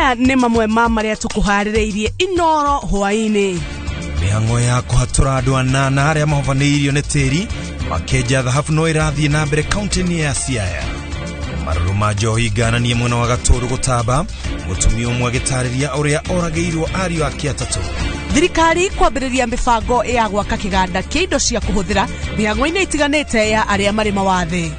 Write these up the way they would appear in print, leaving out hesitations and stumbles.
Maya nĩ mamwe ma marĩa tũkũharĩrĩirie Inoro hwaĩ-inĩ. Mĩhang'o ya kũhatũra andũ anana arĩa mahobanĩirio nĩ tĩri makĩenja thahabu no ĩrathiĩ na mbere kaunti-inĩ ya Siaya. Marũrũ ma njohi ngananie mwena wa Gatũndũ gũtamba, mũtumia ũmwe agĩtarĩria ũrĩa oragĩirwo ariũ ake atatũ. Thirikari kwambĩrĩria mĩbango ya gwaka kĩganda kĩa indo cia kũhũthĩra mĩhang'o-inĩ itiganĩte ya arĩa marĩ mawathe.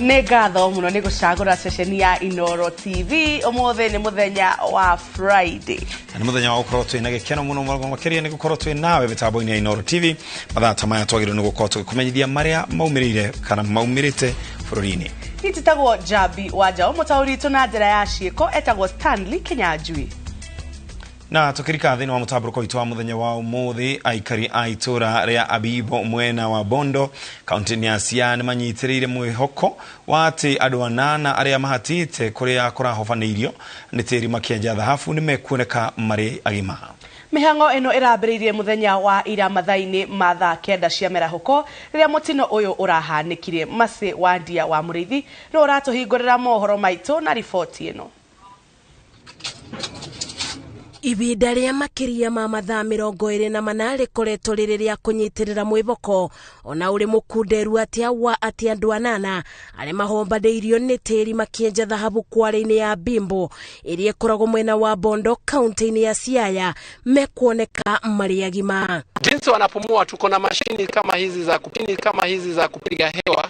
Nĩ ngatho mũno nĩ gũcagũra ceceni ya Inoro TV. Ũmũthĩ nĩ mũthenya wa Friday. Na nĩ mũthenya wa gũkorwo twĩna gĩkeno mũno makĩria nĩ gũkorwo twĩ nawe mĩtambo-inĩ ya Inoro TV. Mathaa ta maya twagĩrĩirwo nĩ gũkorwo tũgĩkũmenyithia marĩa maumĩrĩire kana maumĩrĩte bũrũri-inĩ. Niĩ njĩtagwo Njambi wa Njaũ, mũtaũri witũ na njĩra ya ciĩko etagwo Stanley Kinyanjui. Na tukirika thĩinĩ wa mũtambũrũko witũ wa mũthenya wa ũmũthĩ, aikari a itũra rĩa Abibo mwena wa Bondo kaunti-inĩ ya Siaya nĩ manyitĩrĩire mwĩhoko wa atĩ andũ anana arĩa mahatĩte kũrĩa kũrahobanĩirio nĩ tĩri makĩenja thahabu nĩ mekuoneka marĩ agima. Mĩhang'o ĩno ĩrambĩrĩirie mũthenya wa ira mathaa-inĩ ma thaa 9 cia mĩarahũko rĩrĩa mũtino ũyũ ũrahanĩkire. Mercy Wandia wa Mũrĩithi nĩwe ũratũhingũrĩra mohoro maitũ na riboti ĩno. Ibinda rĩa makĩria ma mathaa 24 rĩkoretwo rĩrĩ rĩa kũnyitĩrĩra mwĩboko ona ũrĩ mũkunderu atĩa wa atĩ andũ anana arĩa mahombanĩirio nĩ tĩri makĩenja thahabu kware-inĩ ya Bimbo ĩrĩa ĩkoragwo mwena wa Bondo kaunti-inĩ ya Siaya mekuoneka marĩ agima. Jinsi wanapumua, tuko na mashini kama hizi za kupini, kama hizi za kupiga hewa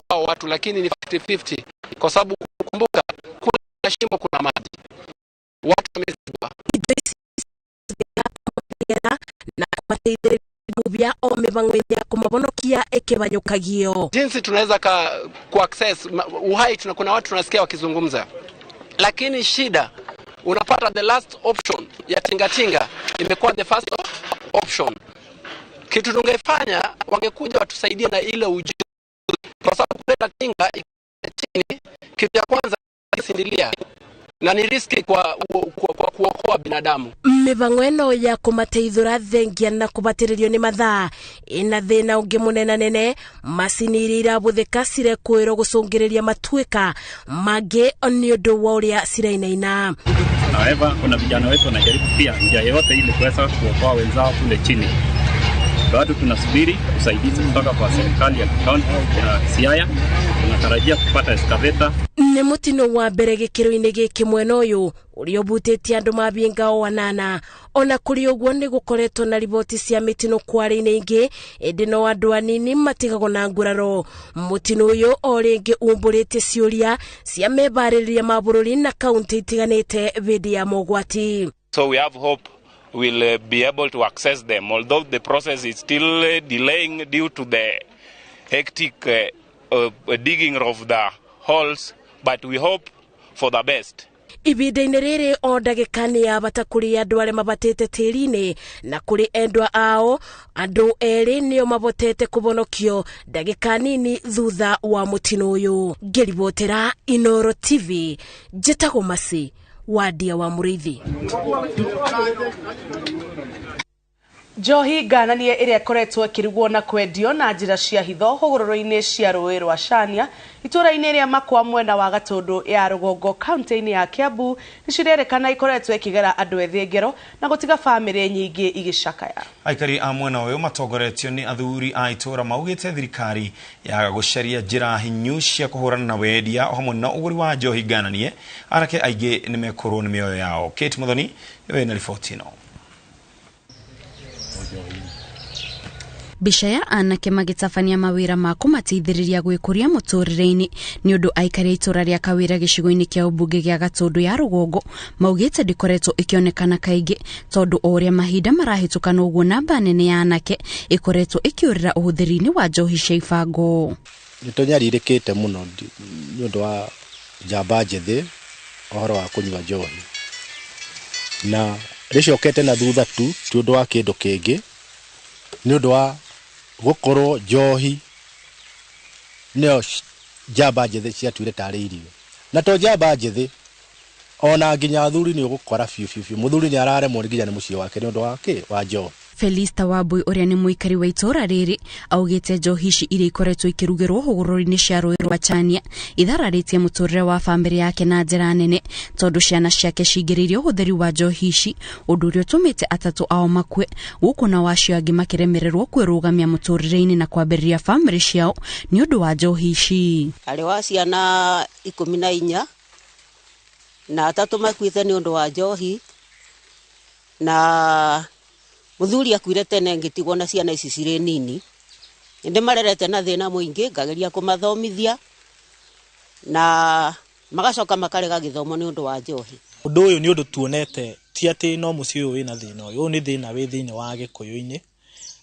kwa watu, lakini ni 50-50 kwa sababu kumbuka kuna shimo, kuna maji, watu wamezibwa. Na kumateithĩrĩria o mĩbango-inĩ ya kũmahonokia ĩkĩbanyũkagio. Jinsi tunaweza ku access uhai, kuna watu tunasikia wakizungumza, lakini shida unapata the last option ya tingatinga imekuwa the first option. Kitu tungefanya, wangekuja watusaidie na ile ujuzi, kwa sababu kuleta tinga chini, kitu ya kwanza sindilia na ni riski kwa kuokoa binadamu. Mĩbango ĩno ya kũmateithũra thengia na kũbatĩrĩrio nĩ mathaa ĩna thĩna ũngĩ mũnenanene. Macini iria irabũthĩka cirekwĩrwo gũcũngĩrĩria matuĩka mangĩ nĩ ũndũ wa ũrĩa cirainaina. However, kuna vijana wetu wanajaribu pia njia yote ili kuweza kuokoa wenzao kule chini. Bado tunasubiri usaidizi kutoka kwa serikali ya kaunti ya Siaya. Tunatarajia kupata excavator. Nĩ mũtino wa mbere gĩkĩro-inĩ gĩkĩ mwena ũyũ ũrĩa ũbutĩtie andũ mabinga o anana. Ona kũrĩ ũguo nĩ gũkoretwo na riboti cia mĩtino kware-inĩ ingĩ, ĩndĩ no andũ anini matigagwo na nguraro. Mũtino ũyũ o rĩngĩ umbũrĩtie ciũria cia mebarĩrĩria ma bũrũri na kaunti itiganĩte hĩndĩ ya mogwati. So we have hope we'll be able to access them, although the process is still delaying due to the hectic digging of the holes, but we hope for the best. Ibinda-inĩ rĩrĩ o ndagĩka nĩ ya bata kũrĩ andũ arĩa mabatĩte tĩri-inĩ na kũrĩ endwa ao. Andũ erĩ nĩo mabotete kũbonokio ndagĩka nini thutha wa mũtino ũyũ. Ngĩribotera Inoro TV, njĩtagwo Mercy Wandia wa Mũrĩithi. Njohi ngananie ĩrĩa ĩkoretwo ĩkĩrugwo na kwendio na njĩra cia hitho hũgũrũrũ-inĩ cia rũĩ rwa Cania itũũra-inĩ rĩa Makwa mwena wa Gatũndũ ya rũgongo kaunti-inĩ ya Kiambu nĩ cirerekana ikoretwo ikĩgera andũ ethĩ ngero na gũtiga bamĩrĩ nyingĩ igĩcakaya. Aikari a mwena ũyũ matongoretio nĩ athuri a itũũra maugĩte thirikari ya gũcaria njĩra hinyu cia kũhũrana na wendia o hamwe na ũgũri wa njohi ngananie, anake aingĩ nĩ mekũrwo nĩ mĩoyo yao. Kate Muthoni nĩwe na riboti ĩno. Mbica ya anake magĩtabania mawĩra ma kũmateithĩrĩria gwĩkũria mũtũrĩre-inĩ nĩ ũndũ aikari a itũũra rĩa Kawĩra gĩcigo-inĩ kĩa ũmbunge gĩa Gatũndũ ya rũgongo maugĩte ndĩkoretwo ĩkĩonekana kaingĩ tondũ o ũrĩa mahinda marahĩtũka noguo namba nene ya anake ĩkoretwo ĩkĩũrĩra ũhũthĩri-inĩ wa njohi cia ibango. Nĩ tũnyarirĩkĩte mũno nĩ ũndũ wa njamba njĩthĩ ũhoro wa kũnyua njohi, na rĩcokete na thutha tu ti ũndũ wa kĩndũ kĩngĩ, nĩ ũndũ wa gũkorwo njohi Nĩyo njamba njĩthĩ ciatuire tarĩ irio. Na to njamba njĩthĩ, ona nginya athuri nĩ ũgũkora biũ biũ biũ. Mũthuri nĩ araremwo nginya nĩ mũciĩ wake nĩ ũndũ wa kĩ? Wa njohi. Felista Wambui ũrĩa nĩ mũikari wa itũũra rĩrĩ augĩte njohi ici iria ikoretwo ikĩrugĩrwo hũgũrũrũ-inĩ cia rũĩ rwa Chania ithararĩtie mũtũrĩre wa bamĩrĩ yake na njĩra nene tondũ ciana ciake cingĩrĩirie ũhũthĩri wa njohi ici ũndũ ũrĩa ũtũmĩte atatũ ao makue gũkũ nao acio angĩ makĩremererwo kwĩrũgamia mũtũrĩre-inĩ na kwambĩrĩria bamĩrĩ ciao nĩ ũndũ wa njohi ici. Arĩ wa ciana 14 na atatũ makuĩte nĩ ũndũ wa njohi na muthuri akuire tene ngitigwo na ciana ici cirĩ nini. Nĩndĩmarerete na thĩna mũingĩ ngageria kũmathomithia na magacoka makarega gĩthomo nĩ ũndũ wa njohi. Ũndũ ũyũ nĩ ũndũ tuonete ti atĩ no mũciĩ ũyũ wĩna thĩna ũyũ, ũyũ nĩ thĩna wĩ thĩinĩ wa Gĩkũyũ-inĩ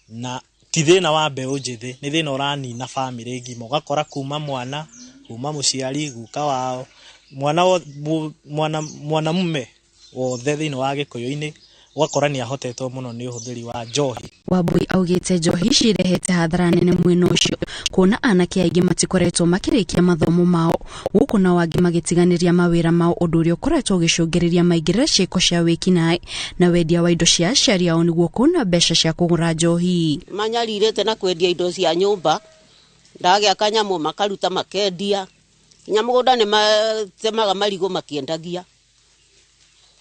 na ti thĩna wa mbeũ njĩthĩ, nĩ thĩna ũranina bamĩrĩ ng'ima. Ũgakora kuma mwana, kuma mũciari, guka wao, mwana mwanamume wothe thĩinĩ wa Gĩkũyũ-inĩ ũgakora nĩ ahotetwo mũno nĩ ũhũthĩri wa njohi. Wambui augĩte njohi ici irehete hathara nene mwena ũcio kuona anake aingĩ matikoretwo makĩrĩkia mathomo mao gũkũ nao angĩ magĩtiganĩria mawĩra mao ũndũ ũrĩa ũkoretwo ũgĩcũngĩrĩria maingĩrĩre ciĩko cia wĩkinaĩ na wendia wa indo cia aciari ao nĩguo kuona mbeca cia kũgũra njohi. Manyarirĩte na kwendia indo cia nyũmba, ndagĩa kanyamũ makaruta makendia, nginya mũgũnda nĩ matemaga marigũ makĩendagia.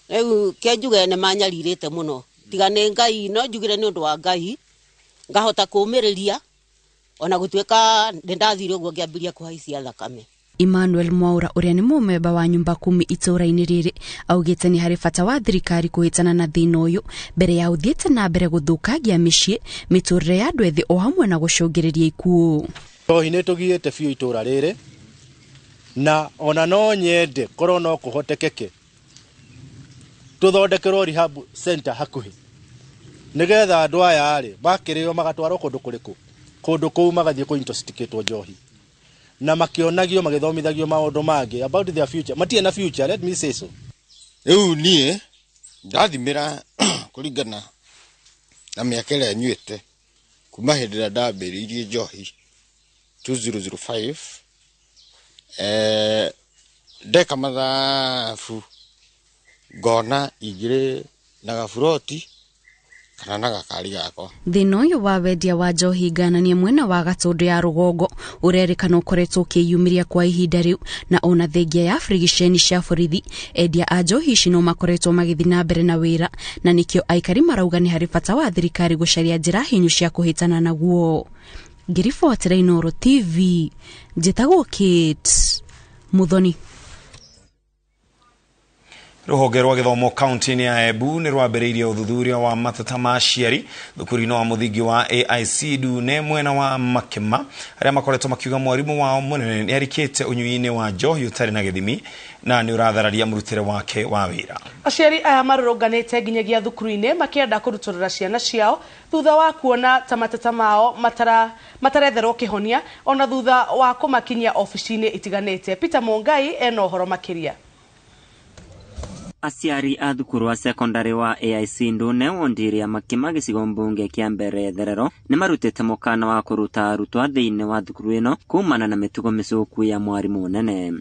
Rĩu ke njuge nĩ manyarirĩte mũno tiga nĩ Ngai no njugire nĩ ũndũ wa Ngai ngahota kũũmĩrĩria ona gũtuĩka nĩ ndathire ũguo ngĩambĩrĩria kũhaicia thakame. Emmanuel Mwaura ũrĩa nĩ mũmemba wa nyumba kumi itũũra-inĩ rĩrĩ augĩte nĩ harĩ bata wa thirikari kũhĩtana na thĩna ũyũ mbere ya ũthiĩte na mbere gũthũkangia mĩciĩ mĩtũrĩre ya andũ ethĩ o hamwe na gũcũngĩrĩria ikuũ. Njohi nĩ tũgiĩte biũ itũũra rĩrĩ na ona no nyende korwo no kũhotekeke tũthondekerwo rehab center hakuhĩ nĩgetha andũ aya rĩ makĩrĩo magatwarwo kũndũ kũrĩkũ kũndũ kũu magathiĩ kũ intoxicatwo njohi na makĩonagio magĩthomithagio maũndũ mangĩ about their future. Matirĩ na future, let me say so. Rĩu niĩ ndathimĩra kũringana na mĩaka ĩrĩa nyuĩte kuma hĩndĩ ĩrĩa ndambĩrĩirie njohi 2005 ndeka mathabu ngona ingĩrĩ na gaburoti kana na gakari gakwa. Thĩna ũyũ wa wendia wa njohi ngananie mwena wa Gatũndũ ya rũgongo ũrerĩkana ũkoretwo ũkĩyumĩria kwa ihinda rĩu na ona thengia ya birigiceni cia borithi endia a njohi ici no makoretwo magĩthiĩ na mbere na wĩra na nĩkĩo aikari marauga nĩ harĩ bata wa thirikari gũcaria njĩra hinyu cia kũhĩtana naguo. Ngĩribotera Inooro TV njĩtagwo Kate Muthoni. Rũhonge rwa gĩthomo kaunti-inĩ ya Embu nĩ rwambĩrĩirie ũthuthuria wa mateta ma aciari thukuru-inĩ wa mũthingi wa AIC Ndune mwena wa Makema arĩa makoretwo makiuga mwarimũ wao mũnene nĩ arikĩte ũnyui-inĩ wa njohi ũtarĩ na gĩthimi na nĩ ũrathararia mũrutĩre wake wa wĩra. Aciari aya marũrũnganĩte nginyagia thukuru-inĩ makĩenda kũrutũrũra ciana ciao thutha wa kuona ta mateta mao mataretherwo kĩhonia ona thutha wa kũmakinyia obici-inĩ itiganĩte. Peter Mungai ena ũhoro makĩria. Aciari a thukuru wa secondary wa AIC Ndune wondiri ya Makima gĩcigo mbunge kĩa mbere Therero nĩ marutĩte mũkana wa kũruta arutwo thĩinĩ wa thukuru ĩno kumana na mĩtugo mĩcũku ya mwarimũ mũnene.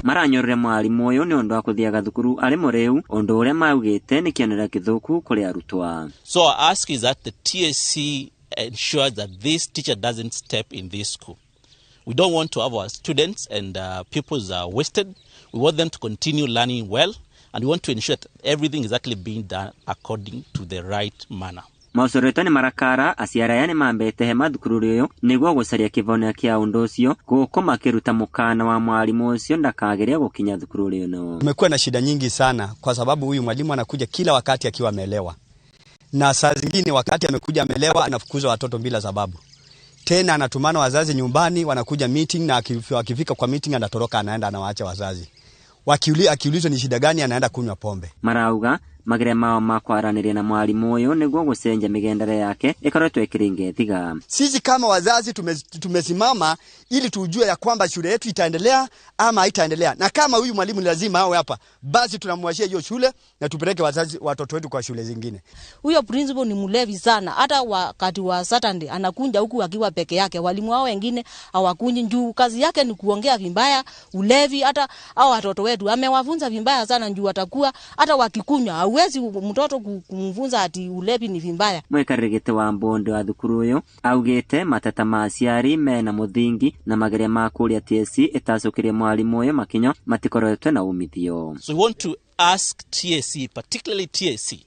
Maranyorire mwarimũ ũyũ nĩ ũndũ wa kũthiaga thukuru arĩ mũrĩu ũndũ ũrĩa maugĩte nĩ kĩonereria gĩthũku kũrĩ arutwo. So our ask is that the TSC ensures that this teacher doesn't step in this school. We don't want to have our students and pupils wasted. We want them to continue learning well, and we want to ensure that everything is actually being done according to the right manner. Maũcoretwo nĩ marakara aciari aya nĩ mambĩte hema thukuru ũyũ nĩguo gũcaria kĩhonia kĩa ũndũ ũcio gũkũ makĩruta mũkana wa mwarimũ ũcio ndakagerie gũkinya thukuru ĩno. Tumekuwa na shida nyingi sana kwa sababu huyu mwalimu anakuja kila wakati akiwa amelewa, na saa zingine wakati amekuja amelewa anafukuza watoto bila sababu. Tena anatumana wazazi nyumbani, wanakuja meeting na akifika kwa meeting anatoroka, anaenda anawaacha wazazi. Akiulizwa ni shida gani anaenda kunywa pombe. Marauga Mageria mao ma kwaranĩria na mwarimu ũyũ nĩguo gũcenjia mĩgendere yake ĩkoretwo ĩkĩringa thiga. Sisi kama wazazi tumesimama ili tujue ya kwamba shule yetu itaendelea ama haitaendelea, na kama huyu mwalimu ni lazima awe hapa, basi tunamwachia hiyo shule na tupeleke wazazi watoto wetu kwa shule zingine. Huyo principal ni mlevi sana, hata wakati wa Saturday anakunja huku akiwa peke yake, walimu hao wengine hawakunji juu kazi yake ni kuongea vibaya, ulevi. Hata hao watoto wetu amewafunza vibaya sana juu watakuwa hata wakikunywa hauwezi mtoto kumfunza ati ulevi ni vibaya. Mwikarĩri wa mbondo wa thukuru ũyũ augĩte mateta ma aciari mena mũthingi na mageria ma kũria TSC ĩtacũkĩrie mwarimu ũyũ makinyo matikoretwo na umithio. So we want to ask TSC, particularly TSC,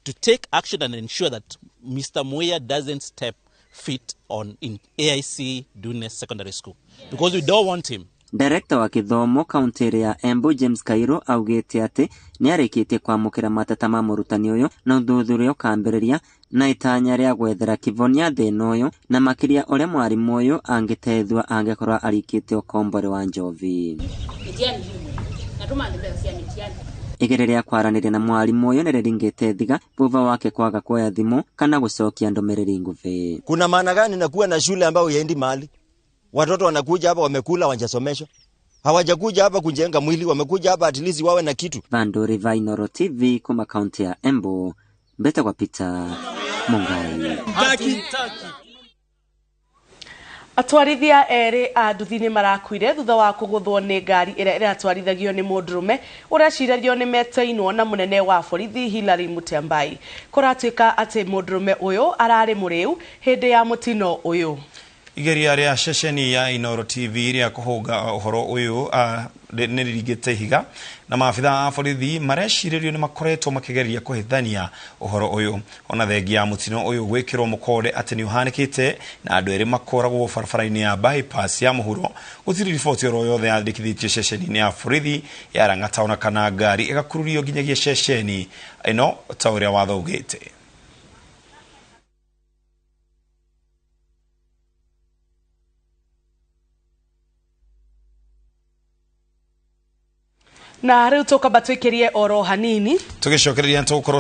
to take action and ensure that Mr. Muya doesn't step feet on in AIC Dune Secondary School, because we don't want him. Director wa gĩthomo kaunti ya Embu James Kairo augĩte atĩ nĩarĩkĩtie kwamũkĩra mateta ma mũrutani ũyũ na ũthuthuria ũkambĩrĩria na itanya rĩa gwethera kĩvonia thĩna ũyũ na makĩria ũrĩa mwarimũ ũyũ angĩteithio angĩkorwo arikĩte ũkombori wa njovi. Igeria rĩa kwaranĩria na mwarimũ ũyũ nĩrĩringĩte thiga thutha wake kwaga kuoya thimũ kana gũcokia ndũmĩrĩri nguhĩ. Kuna maana gani na kuwa na shule ambayo haiendi mahali? Watoto wanakuja hapa wamekula, hawajasomeshwa. Hawajakuja hapa kujenga mwili, wamekuja hapa at least wawe na kitu. Vanduri va Inooro TV kuma kaunti ya Embu, Mbete kwa Peter Mungai. Atwarithia erĩ a nduthi nĩ marakuire thutha wa kũgũthwo nĩ ngari ĩrĩa ĩratwarithagio nĩ mũndũrũme ũreciragio nĩ metainwo na mũnene wa borithi Hilary Mutyambai. Kũratuĩka atĩ mũndũrũme ũyũ ararĩ mũrĩu hĩndĩ ya mũtino ũyũ. Igeria rĩa ceceni ya Inooro TV rĩa kũhũnga ũhoro ũyũ nĩ rĩringĩte ihiga na maabitha a borithi marecirĩrio nĩ makoretwo makĩgeria kũhithania ũhoro ũyũ. Ona thengia ya mũtino ũyũ gwĩkĩrwo mũkonde atĩ nĩ ũhanĩkĩte na andũ erĩ makoragwo barabara-inĩ ya bypass ya mũhuro, gũtirĩ riboti oro yothe yandĩkithĩtio ceceni-inĩ ya borithi ya Lang'ata ona kana ngari ĩgakururio nginyagia ceceni ĩno ta ũrĩa watho ugĩte. Na rĩu tũkamba twĩkĩrie oro hanini tũgĩcokereria tũgũkorwo.